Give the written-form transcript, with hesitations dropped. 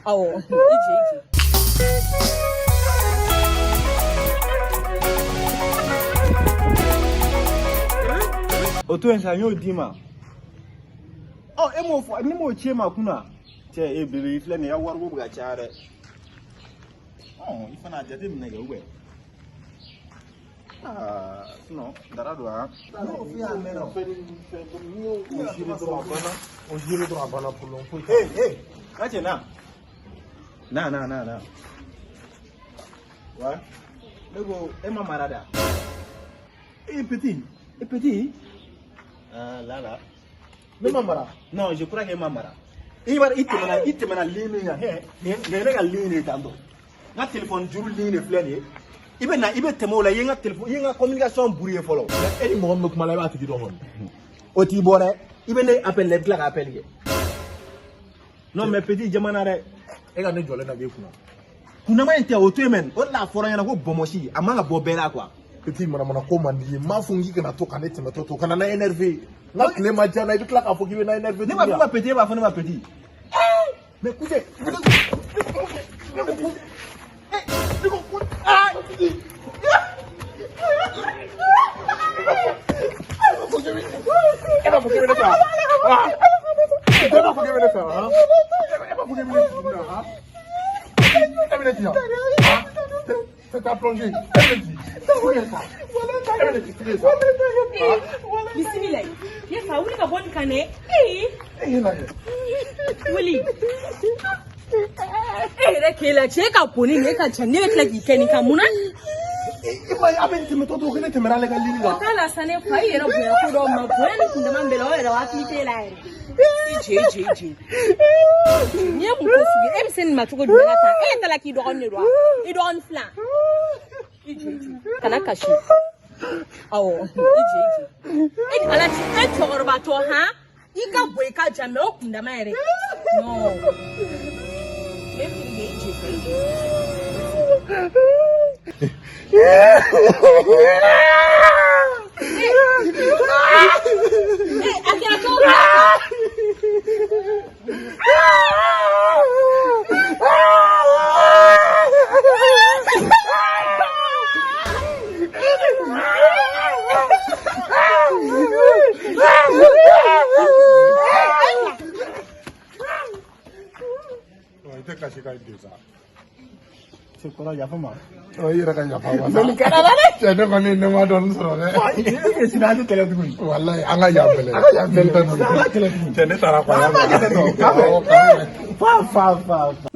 Awɔ, i jɛ, i jɛ. O to yen sa, n y'o d'i ma. Ɔ, e m'o fɔ, ne m'o ci e ma kunna. Cɛ, e bebe, i filɛ nin ye, i ka wariko bɛ ka caya dɛ. Ɔ, i fana a jateminɛ kɛ ou bien? Aa, sinon dara don han. N'o f'i ye a mɛnna o. O géré dɔrɔn a banna. O géré dɔrɔn a banna, problème foyi t'a Ee ee, n ka cɛ, na. Na na na na. Wa, ne ko e ma mara da. E petit, e petit. Ah là là. Ne ma mara. Non, je crois que e ma mara. I b'a i tɛmɛna ligne min kan, hɛ, nin ye ne ka ligne de ye tantɔ. N ka téléphone juru ligne de filɛ nin ye. I bɛ na, i bɛ tɛmɛ o la, i ye n ka téléphone, i ye n ka communication brouillé fɔlɔ. E ni mɔgɔ min bɛ kuma la, i b'a tigi dɔn kɔni. O t'i bɔ dɛ. I bɛ ne appel la, i bɛ tila ka appel kɛ. Non mais petit, jamana dɛ. E ka ne jɔlen na k'e kunna. Kunnama in tɛ, o to yen mɛ. O de la a fɔra n ɲɛna ko bɔnmɔsi, a man ka bɔ bɛɛ la quoi. Petit, manamana ko man di ye. N m'a fɔ n k'i kana to ka ne tɛmɛtɔ to, kana na énervé. N ka tile ma diya n na, i bɛ tila k'a fɔ k'i bɛ na énervé. Ne b'a fɔ ma petit, e b'a fɔ ne ma petit. Mais écoutez, Ah! E b'a fɔ k'e bɛ ne fɛ wa? Ah! E b'a fɔ k'e bɛ ne fɛ wa? E b'a fɔ k'e bɛ ne ci han? E bɛ ne ci yan? C'est ta plongée. E bɛ ne ci. Foyi sa. E bɛ ne ci foyi sa. Bisimila. Ye fa, wuli ka bɔ nin kan dɛ. Ee. E ye lajɛ. Wuli. E yɛrɛ k'e la cɛ ka bon ni nin ye, e ka ca, ne bɛ tila k'i kɛ nin kan mun na? I ma ye a bɛ nin tɛmɛtɔ to ko ne tɛmɛna ale ka ligne O kan. t'a la sa, ne fa, i yɛrɛ bonya ko dɔw ma, bonya ni kundama bɛɛ la, o yɛrɛ o hakili t'e la yɛrɛ. I jɛ, i jɛ, i jɛ. Nin ye mun ko sugu ye? E bɛ se nin ma cogo jumɛn na tan? E yɛrɛ ta la k'i dɔgɔnin de don wa? I dɔgɔnin filan. I jɛ, i jɛ. Kana kasi. Awɔ, i jɛ, i jɛ. E ni Ala cɛ, e cɛkɔrɔbatɔ han? I ka bon, i ka jan, mais o kundama yɛrɛ. Non. Ne fili i jɛ sa, i jɛ. Ee, a kɛra cogo min na tan. I tɛ kasi ka den sa. Cɛ kɔrɔ, yafa ma. I yɛrɛ ka yafa ma sa. Cɛ, ne kɔni ne ma dɔɔnin sɔrɔ dɛ. Est-ce que sini an tɛ kɛlɛ tuguni? Walayi, an ka yan fɛlɛ. An ka yan fɛlɛ. An ka kɛlɛ tuguni. Cɛ, ne taara quoi. An b'a kɛ ten tɔ. K'a bɛn. Fa fa fa fa.